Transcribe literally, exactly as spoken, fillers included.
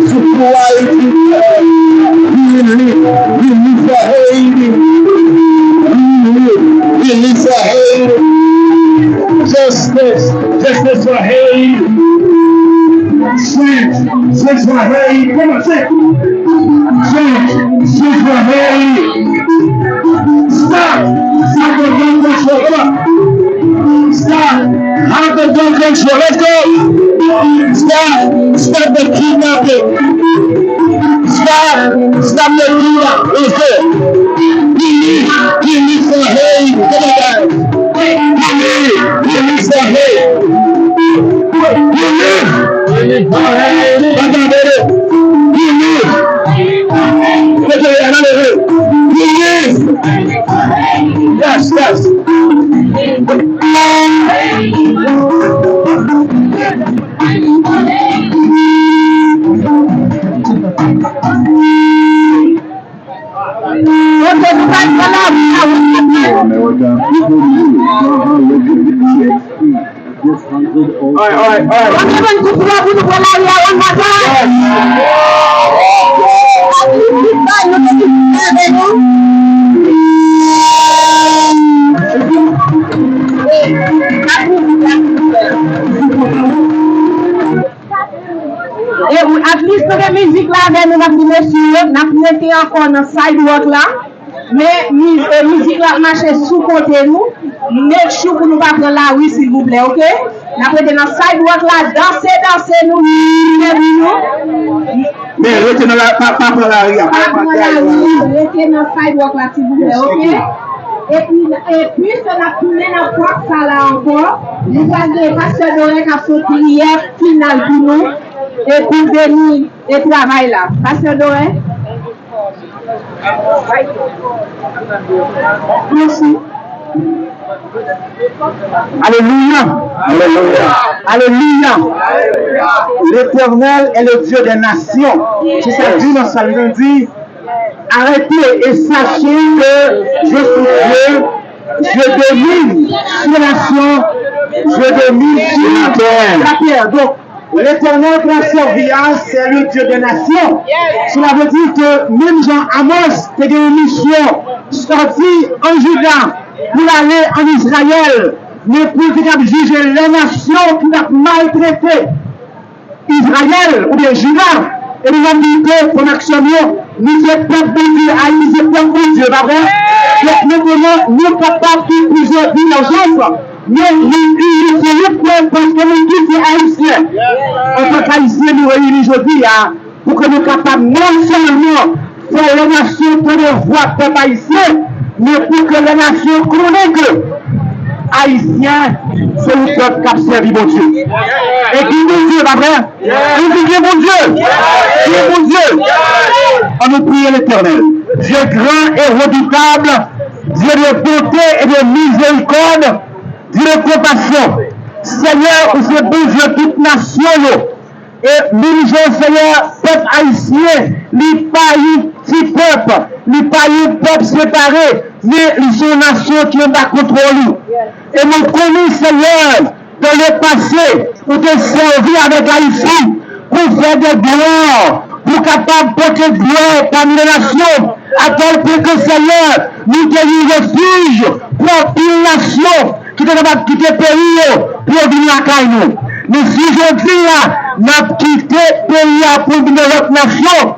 Justice for Haiti. We need, we need for Haiti. We need, we need for Haiti. Justice, justice for Haiti. Change, change for Haiti. Come on, say it. Change, change for Haiti. Stop, stop the gun control. Come on. Stop. Have the gun control. Let's go. Stop. Stop the kidnapping. Stop. Stop the kidnapping. Let's go. Believe. Believe for Haiti. Come on, guys. Believe. Believe for Haiti. Believe. Believe for Haiti. Believe. Mete ann ale, wi. Yes, yes. Ok, nou pral pran lari a, wi. America, people move. Uh-huh, let them be expressed. Alright, alright, alright. Ann defann koup la pou nou pran lari a, one more time. E wi, at least nou gen mizik la avè nou, n ap di mesye yo, n ap rete ankò nan sidewalk la. Men mi- e, mizik la ap mache sou kote nou. Make sure pou nou pa pran lari, silvouplè, ok? N ap rete nan sidewalk la, danse, danse nou, mèt nou. Men rete nan la, pa, pa pran lari a, pa pran lari, rete nan sidewalk la, silvouplè, ok? Epi, e, piske n ap tounen nan pòt sa la ankò, nou pral gen pastè Dorè k ap fè priyè final pou nou, e pou beni e travay la. Pastè Dorè? Mèsi. Alelouya. Alelouya. Alelouya. L'Éternel est le Dieu des nations. Se sa di nan Salm nan, di, arrêtez et sachez que je suis Dieu, je domine sur les nations, je domine sur la terre. Donc, L'Éternel qu'on servira, c'est le Dieu des nations. Cela veut dire que menm jan Amos te gen yon misyon sòti an Jida pou l ale an Izrayèl, men pou l te kab jije lè nasyon ki t ap maltrete Izrayèl oubyen Jida, e nou menm nou te kòm aksyon nou, nou se pèp Bondye, Ayiti se pèp Bondye, pa vre? Donk, nou konnen nou kapab gen plizyè divèjans, men nou inifye nou frè, paske nou tout se Ayisyen. Antank Ayisyen, nou reyini jodi a pou ke nou kapab non sèlman fè lè nasyon tande vwa pèp ayisyen, men pou ke lè nasyon konnen ke Ayisyen se yon pèp k ap sèvi Bondye. E gen Bondye, pa vre? Ann di gen Bondye. Gen Bondye. Ann nou priye Letènèl. Dieu grand et redoutable, Dieu de bonté et de miséricorde, Dieu de compassion. Senyè, ou se Bondye tout nasyon yo. E menm jan, Senyè, pèp ayisyen, li pa yon ti pèp, li pa yon pèp separe, men li se yon nasyon ki anba kontwòl ou. E nou konnen, Senyè, dans le passé, ou te sèvi avèk Ayiti pou fè de glwa, pou kapab pote glwa pami lè nasyon, a tèl pwen ke, Senyè, nou te yon refij pou anpil nasyon ki te kapab kite peyi yo pou yo vin lakay nou. Men si jodi a, n ap kite peyi a pou vin nan lòt nasyon,